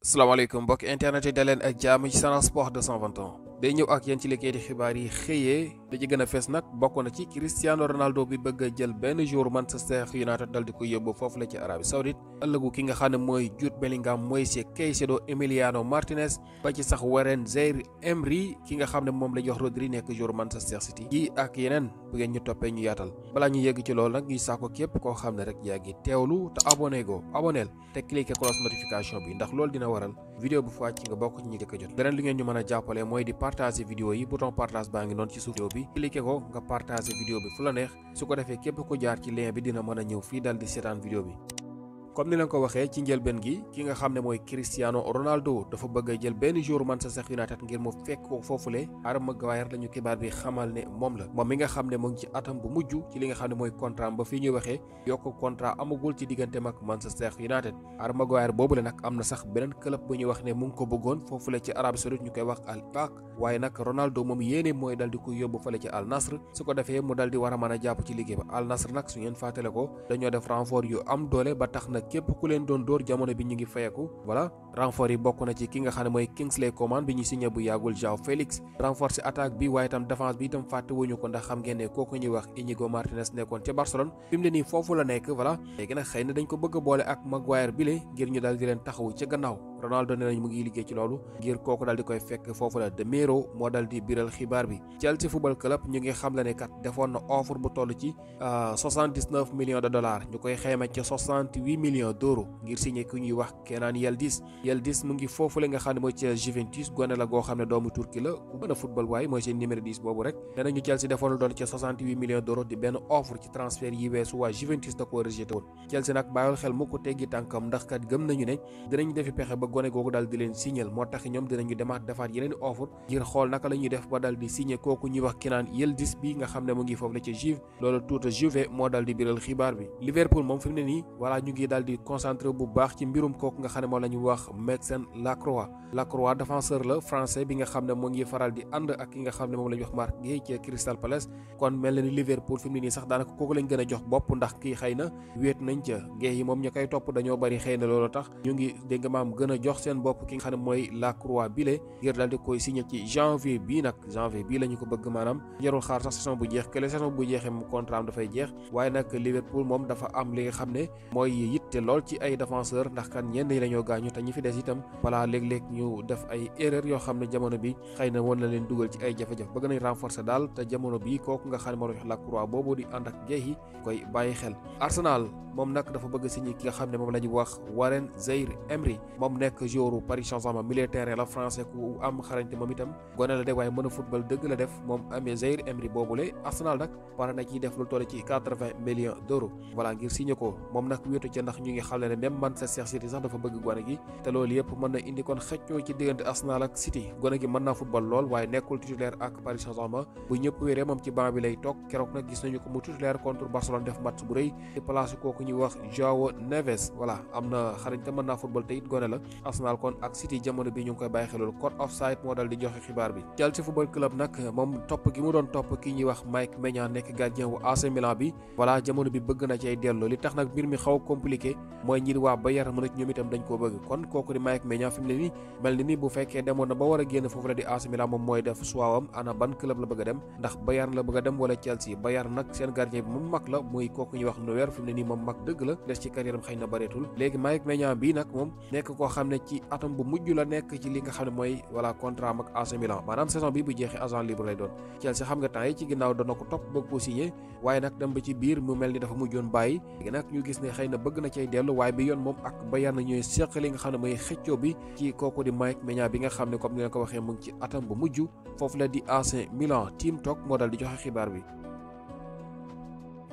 salaamaaleykum mbokk internet yi daleen ak jàmm ci Sen Sport 221 day ñëw ak yéen ci liggéey di xibaar yi xëyee da ci gën a fees nag bokk na ci Cristiano Ronaldo bi bëgg a jël benn jour Manchester United dal di ko yóbbu foofu la ci Arabie Saoudite ëllëgu ki nga xam ne mooy Jude Bellingham Moise Caicedo Emiliano Martinez ba ci sax Warren Zaïre-Emery ki nga xam ne moom la jox Rodri nekk jour Manchester City yi ak yeneen bu ngeen ñu toppee ñu yaatal balaa ñu yegg ci loolu nag ñuy saako képp koo xam ne rek yaa ngi teewlu te aboneel te cliquer cloche notification bi ndax loolu dina waral vidéo bu wàcc nga bokk ci ñi njëkk a jot leneen li ngeen ñu mën a jàppale mooy di partager vidéo yi bouton partage baa ngi noonu ci suuf vidéo bi cliquer ko nga partager vidéo bi fu la neex su ko defee képp ku jaar ci lien bi dina mën a ñëw fii dal di seetaan vidéo bi. comme ni leen ko waxee ci njëlbeen gi ki nga xam ne mooy Cristiano Ronaldo dafa bëgg a jël benn jour Manchester United ngir mu fekk ko foofule Harry Maguire lañu xibaar bi xamal ne moom la moom mi nga xam ne mu ngi ci atam bu mujj ci li nga xam ne mooy contrat ba fii ñuy waxee yokk contrat amagul ci digganteem ak Manchester United Harry Maguire boobule nag am na sax beneen club bu ñuy wax ne mu ngi ko bëggoon foofule ci Arabie Saoudite ñu koy wax Al Hilal waaye nag Ronaldo moom yéene mooy dal di ko yóbbu fale ci Al Nassr su ko defee mu dal di war a mën a jàpp ci liggéey ba Al Nassr nag su ngeen fàttale ko dañoo def renfort yu am doole ba tax na képp ku leen doon dóor jamono bi ñu ngi fayeku voilà renfort yi bokk na ci ki nga xam ne mooy Kingsley Coman bi ñu signé bu yàggul João Félix renforcer attaque bi waaye itam défense bi itam fàtte wuñu ko ndax xam ngeen ne kooku ñuy wax Íñigo Martínez nekkoon ca Barcelone fi mu ne nii foofu la nekk voilà léegi nag xëy na dañ ko bëgg a boole ak Maguire bile ngir ñu daal di leen taxawu ca gannaaw Ronaldo nee nañ mu ngi liggéey ci loolu ngir kooku daal di koy fekk foofu la De Mero moo dal di biral xibaar bi Chelsea Football Club ñu ngi xam la ne kat defoon na offre bu toll ci 79 millions de dollars ñu koy xayma ci 68 millions d'euros ngir signé ku ñuy wax Kenan Yıldız mu ngi foofu la nga xam ne mooy ca Juventus gone la goo xam ne doomu Turki la ku mën a football waaye mooy seen numéro 10 boobu rek nee nañu Chelsea defoon lu doon ci 68 millions d'euros di benn offre ci transfert yi weesu waa Juventus da koo rejeté woon Chelsea nag bàyyil xel mu ko teggi tànkam ndax kat gëm nañu ne dinañ defi pexe ba gone googu daal di leen signal moo tax ñoom dinañu defaat yeneen offre ngir xool naka la ñuy def ba dal di signé kooku ñuy wax Kenan Yıldız bi nga xam ne mu ngi foofu la ca Juve loolu tuuta Juve moo dal di biral xibaar bi Liverpool moom fi mu ne nii voilà ñu ngi daal di concentré bu baax ci mbirum kooku nga xam ne moom la ñu wax Maxence Lacroix défenseur la français bi nga xam ne mu ngi faral di ànd ak ki nga xam ne moom la ñu wax Marc Guéhi ci Crystal Palace kon mel na ni Liverpool fi mu ne nii sax daanaka kooku lañ gën a jox bopp ndax kii xëy na wéet nañ ca Guéhi moom ñu koy topp dañoo bari xëy na loolu tax ñu ngi dégg nga maam gën a jox seen bopp ki nga xam ne mooy Lacroix bile ngir daal di koy signé ci janvier bii la ñu ko bëgg maanaam jarul xaar sax saison bu jeex que saison bu jeexee mu contrat am dafay jeex waaye nag Liverpool moom dafa am li nga xam ne mooy yitte lool ci ay défenseur ndax kan ñenn ñi lañoo gaañu te ñi fi des itam voilà léeg-léeg ñu def ay erreur yoo xam ne jamono bi xëy na woon na leen dugal ci ay jafe-jafe bëgg nañ renforcer daal te jamono bi kooku nga xam ne moo wax Lacroix boobu di ànd ak Guéhi koy bàyyi xel Arsenal moom nag dafa bëgg signé ki nga xam ne moom la ñu wax Warren Zaïre-Emery moom nekk joueur Paris Saint-Germain milieu terrain la français ku am xarañte moom itam gone la de waaye mën a football dëgg la def moom amee Zaïre-Emery boobule Arsenal nag pare na ciy def lu toll ci 80 millions d'euros voilà ngir signé ko moom nag wéetu ca ndax ñu ngi xam ne même Manchester City sax dafa bëgg gone gi te loolu yëpp mën na indi kon xëccoo ci diggante Arsenal ak City gone gi mën naa football lool waaye nekkul titulaire ak Paris Saint-Germain bu ñëpp wéree moom ci banc bi lay toog keroog nag gis nañu ko mu titulaire contre Barcelone def match bu rëy ci place kooku ñuy wax João Neves voilà am na xarañ te mën naa football te it gone la Arsenal kon ak City jamono bi ñu ngi koy bàyyi xel loolu code offside moo dal di joxe xibaar bi Chelsea Football Club nag moom topp gi mu doon topp ki ñuy wax Mike Maignan nekk gardien wu AC Milan bi voilà jamono bi bëgg na ci ay delloo li tax nag mbir mi xaw compliqué mooy ñi waa Bayern Munich ñoom itam dañ koo bëgg kon kooku di Mike Maignan fi mu ne nii mel ni bu fekkee demoon na ba war a génn foofu la di AC Milan moom mooy def suwaawam ana ban club la bëgg a dem ndax Bayern la bëgg a dem wala Chelsea Bayern nag seen gardien bi moom mag la muy kooku ñuy wax Neuer fi mu ne nii moom mag dëgg la des ci carrière am xëy na bareetul léegi Mike Maignan bii nag moom nekk koo xam ne ci atam bu mujj la nekk ci li nga xam ne mooy voilà contrat am ak AC Milan maanaam saison bi bu jeexee agent libre lay doon Chelsea xam nga temps yi ci ginnaaw doon na ko topp bëgg ko signé waaye nag dem ba ci biir mu mel ni dafa mujjoon bàyyi léegi nag ñu gis ne xëy na bëgg na cay dellu waaye bi yoon moom ak Bayern na ñooy seq li nga xam ne mooy xëccoo bi ci kooku di Mike Maignan bi nga xam ne comme ni leen ko waxee mu ngi ci atam bu mujj foofu la di AC Milan Team Talk moo dal di joxe xibaar bi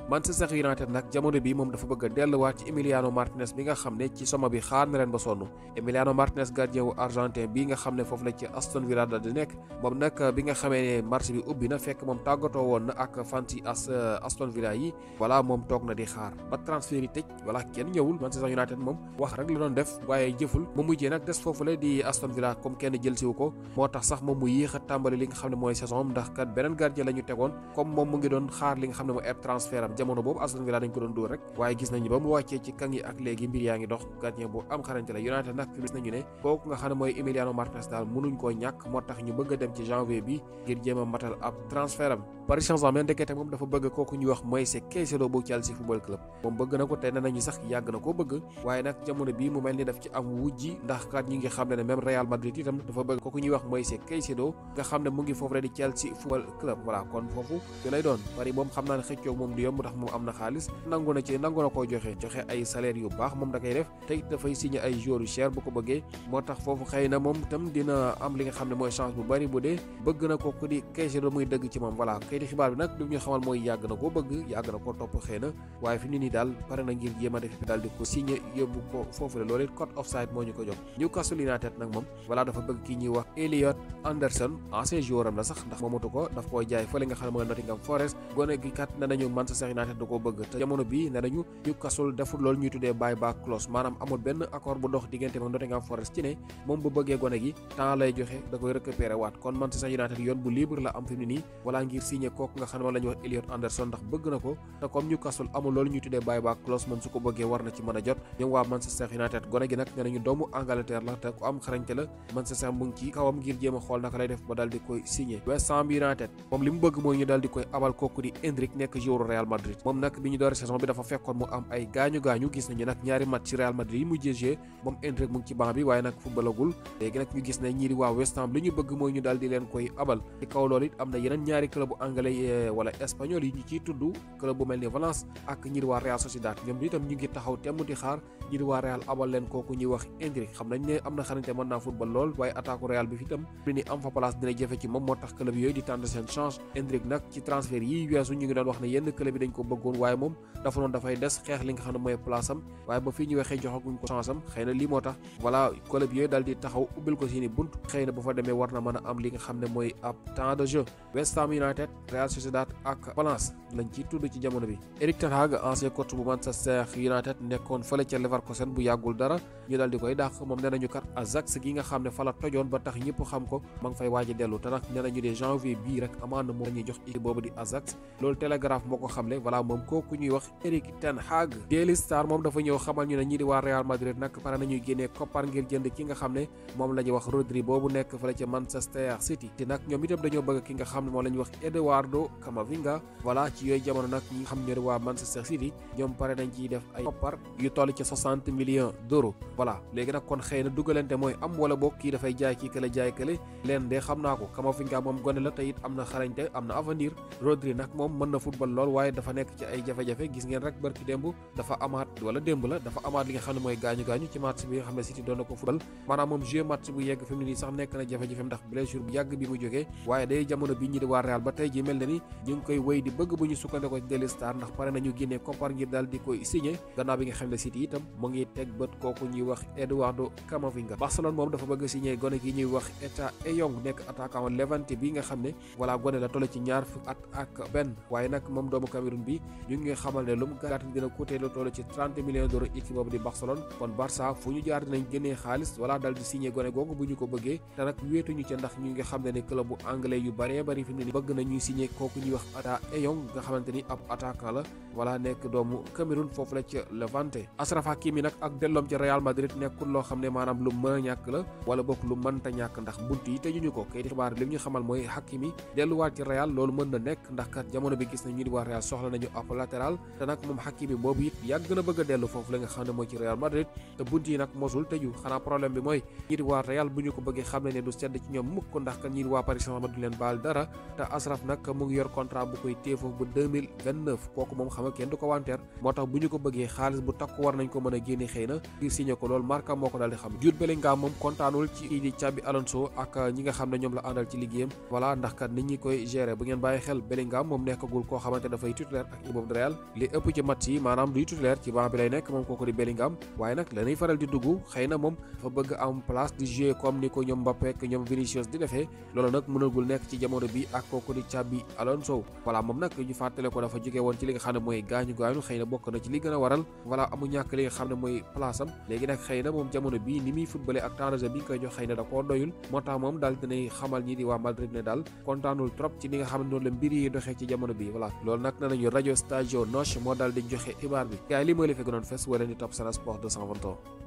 Manchester United nag jamono bi moom dafa bëgg a delluwaat ci Emiliano Martinez bi nga xam ne ci soma bi xaar na leen ba sonn Emiliano Martinez gardien wu argentin bi nga xam ne foofu la ci Aston Villa da di nekk moom nag bi nga xamee ne marché bi ubbi na fekk moom tàggatoo woon na ak fansi Aston Villa yi voilà moom toog na di xaar ba transfert yi tëj voilà kenn ñëwul Manchester United moom wax rek la doon def waaye jëful mu mujjee nag des foofu la di Aston Villa comme kenn jël siwu ko moo tax sax moom mu yéex a tàmbali li nga xam ne mooy saison ndax kat beneen gardien la ñu tegoon comme moom mu ngi doon xaar li nga xam ne mooy ab transfert am jamono boobu Aston Villa dañ ko doon dóor rek waaye gis nañu ba mu wàccee ci kang yi ak léegi mbir yaa ngi dox gardien bu am xarañte la United nag gis nañu ne kooku nga xam ne mooy Emiliano Martinez daal mënuñ koo ñàkk moo tax ñu bëgg a dem ci janvier bi ngir jéem a matal ab transfert am Paris Saint-Germain ndekete moom dafa bëgg kooku ñuy wax Moïse Caicedo bu Chelsea Football Club moom bëgg na ko te nee nañu sax yàgg na koo bëgg waaye nag jamono bii mu mel ni daf ci am wujji ndax kat ñi ngi xam ne même Real Madrid itam dafa bëgg kooku ñuy wax Moïse Caicedo nga xam ne mu ngi foofu rek di Chelsea Football Club voilà kon foofu fi lay doon Paris moom xam naa ne xëccoo moom du yomb ndax moom am na xaalis nangu na koo joxe ay salaire yu baax moom da koy def te it dafay signé ay joueurs yu cher bu ko bëggee moo tax foofu xëy na moom itam dina am li nga xam ne mooy chance bu bari bu dee bëgg na kooku di Caicedo muy dëgg ci moom voilà kay di xibaar bi nag li ñu xamal mooy yàgg na koo bëgg yàgg na koo topp xëy na waaye fi ni nii daal pare na ngir jéem a def daal di ko signé yóbbu ko foofu la loolu it code offside moo ñu ko jox Newcastle United nag moom voilà dafa bëgg kii ñuy wax Elliot Anderson ancien joueur am la sax ndax moomatu ko daf koo jaay fële nga xam ne mooy Nottingham Forest gone gi kat ne nañu Manchester United da koo bëgg te jamono bi ne nañu Newcastle deful loolu ñuy tuddee buyback clause maanaam amul benn accord bu dox diggante ak Nottingham Forest ci ne moom bu bëggee gone gi temps lay joxe da koy récupérer waat kon Manchester United yoon bu libre la am fi mu nii wala ngir signé kooku nga xam ne moom la ñuy wax Elliot Anderson ndax bëgg na ko te comme Newcastle amul loolu ñuy tuddee buyback clause moom su ko bëggee war na ci mën a jot ñoom waa Manchester United gone gi nag ne nañu doomu Angleterre la te ku am xarañte la Manchester mu ngi ci kawam ngir jéem a xool naka lay def ba daal di koy signé West Ham United moom li mu bëgg mooy ñu daal di koy abal kooku di Endrick nekk joueur Real Madrid moom nag bi ñu door saison bi dafa fekkoon mu am ay gaañu gis nañu nag ñaari match ci Real Madrid yi mu jégee moom Endrick mu ngi ci banc bi waaye nag footballagul léegi nag ñu gis ne ñii di waa West Ham li ñu bëgg mooy ñu daal di leen koy abal ci kaw loolu it am na yeneen ñaari club bu anglais wala espagnol yi ñu ciy tudd club bu mel ni Valence ak ñii di waa Real Sociedad ñoom itam ñu ngi taxaw temm di xaar ñii di waa Real abal leen kooku ñuy wax Endrick xam nañ ne am na xarañte mën naa football lool waaye attaque Real bi fi itam ni am fa place dina jafe ci moom moo tax club yooyu di tenter seen chance Endrick nag ci transfert yi weesu ñu ngi doon wax ne yenn club yi dañ ko bëggoon waaye moom dafa noonu dafay des xeex li nga xam ne mooy place am waaye ba fii ñu waxee joxaguñ ko chance am xëy na lii moo tax voilà club yooyu daal di taxaw ubbil ko seeni bunt xëy na bu fa demee war na mën a am li nga xam ne mooy ab temps de jeu West Ham United Real Sociedad ak Valence lañ ciy tudd ci jamono bi Erik ten Hag ancien coach bu Manchester United nekkoon fële ca Leverkusen bu yàggul dara ñu daal di koy dàq moom nee nañu kat Ajax gi nga xam ne fa la tojoon ba tax ñëpp xam ko ma ngi fay waaj a dellu te nag nee nañu de janvier bii rek amaan na moom la ñuy jox équipe boobu di Ajax loolu Telegraph moo ko xamle voilà moom kooku ñuy wax Erik ten Hag Daily Star moom dafa ñëw xamal ñu ne ñii di waa Real Madrid nag pare nañuy génnee koppar ngir jënd ki nga xam ne moom la ñuy wax Rodri boobu nekk fële ca Manchester City te nag ñoom itam dañoo bëgg ki nga xam ne moom la ñuy wax Eduardo Camavinga voilà ci yooyu jamono nag ñi nga xam ne waa Manchester City ñoom pare nañ ciy def ay koppar yu toll ci 60 millions d'euros voilà léegi nag kon xëy na dugalante mooy am wala boog kii dafay jaay kii kële jaay kële leen de xam naa ko Camavinga moom gone la te it am na xarañte am na avenir Rodri nag moom mën na football lool waaye dafa nekk ci ay jafe-jafe gis ngeen rek barki démb dafa amaat wala démb la dafa amaat li nga xam ne mooy gaañu ci match bi nga xam ne City doon na ko football maanaam moom joué match bu yegg fi mu ne nii sax nekk na jafe-jafe ndax blessure bu yàgg bi mu jógee waaye day jamono bi ñi di waa Real ba tey ji mel na ni ñu ngi koy wéy di bëgg bu ñu sukkandikoo ci Daily Star ndax pare nañu génnee koppar ngir daal di koy signé gannaaw bi nga xam ne City itam mu ngi teg bët kooku ñuy wax Eduardo Camavinga Barcelone moom dafa bëgg signé gone gi ñuy wax Eta Eyong nekk attaquant Levante bi nga xam ne voilà gone la toll ci ñaar fukk at ak benn waaye nag moom doomu Cameroun bi ñu ngi xamal ne lu mu gàtt dina coûter lu toll ci 30 millions d'euros équipe boobu di Barcelone kon Barça fu ñu jaar dinañ génnee xaalis voilà dal di signé gone googu bu ñu ko bëggee te nag wéetuñu ca ndax ñu ngi xam ne club bu anglais yu bëree bëri fi mu ne ni bëgg na ñuy signé kooku ñuy wax Eta Eyong nga xamante ni ab attaquant la voilà nekk doomu Cameroun foofu la ca Levante Achraf Hakimi nag ak delloom ci Real Madrid nekkul loo xam ne maanaam lu mën a ñàkk la wala bokk lu mënta ñàkk ndax bunt yi tëjuñu ko kayiti xibaar li ñu xamal mooy Hakimi delluwaat ci Real loolu mën na nekk ndax kat jamono bi gis na ñu di waa Real soxla nañu ab latéral te nag moom Hakimi boobu it yàgg na bëgg a dellu foofu la nga xam ne mooy ci Real Madrid te bunt yi nag mosul tëju xanaa problème bi mooy ñi di waa Real bu ñu ko bëggee xam ne du sedd ci ñoom mukk ndax kat ñi di waa Paris Saint-Germain du leen baal dara te Achraf nag mu ngi yor contrat bu koy téye foofu ba 2029 kooku moom xam nga kenn du ko wanteer moo tax bu ñu ko bëggee xaalis bu takku war nañ ko mën a génne xëy na ngir signé ko loolu Marca moo ko daal di xam Jude Bellingham moom kontaanul ci kii di Xabi Alonso ak ñi nga xam ne ñoom la àndal ci liggéeyam voilà ndax kat nit ñi koy gérer bu ngeen bàyyi xel Bellingham moom nekkagul koo xamante dafay titulaire ak équipe de Real li ëpp ci match yi maanaam duy titulaire ci banc bi lay nekk moom kooku di Bellingham waaye nag lañuy faral di dugg xëy na moom dafa bëgg am place di jouer comme ni ko ñoom Mbappé ak ñoom Vinicius di defee loolu nag mënagul nekk ci jamono bi ak kooku di Xabi Alonso voilà moom nag ñu fàttale ko dafa jóge woon ci li nga xam ne mooy gaañu xëy na bokk na ci li gën a waral voilà amu ñàkk li nga xam ne mooy place am léegi nag xëy na moom jamono bii ni muy footballé ak temps de jeu bi nga koy jox xëy na da koo doyul moo tax moom daal dinay xamal ñi di waa Madrid ne daal kontaanul trop ci li nga xam ne noonu la mbir yi doxee ci jamono bi voilà loolu nag na nañu nañu rajo Stadio Noche moo daal di joxe xibaar bi gaay li mooy la fi gënoon fes wala ni topp Sen Sport 221.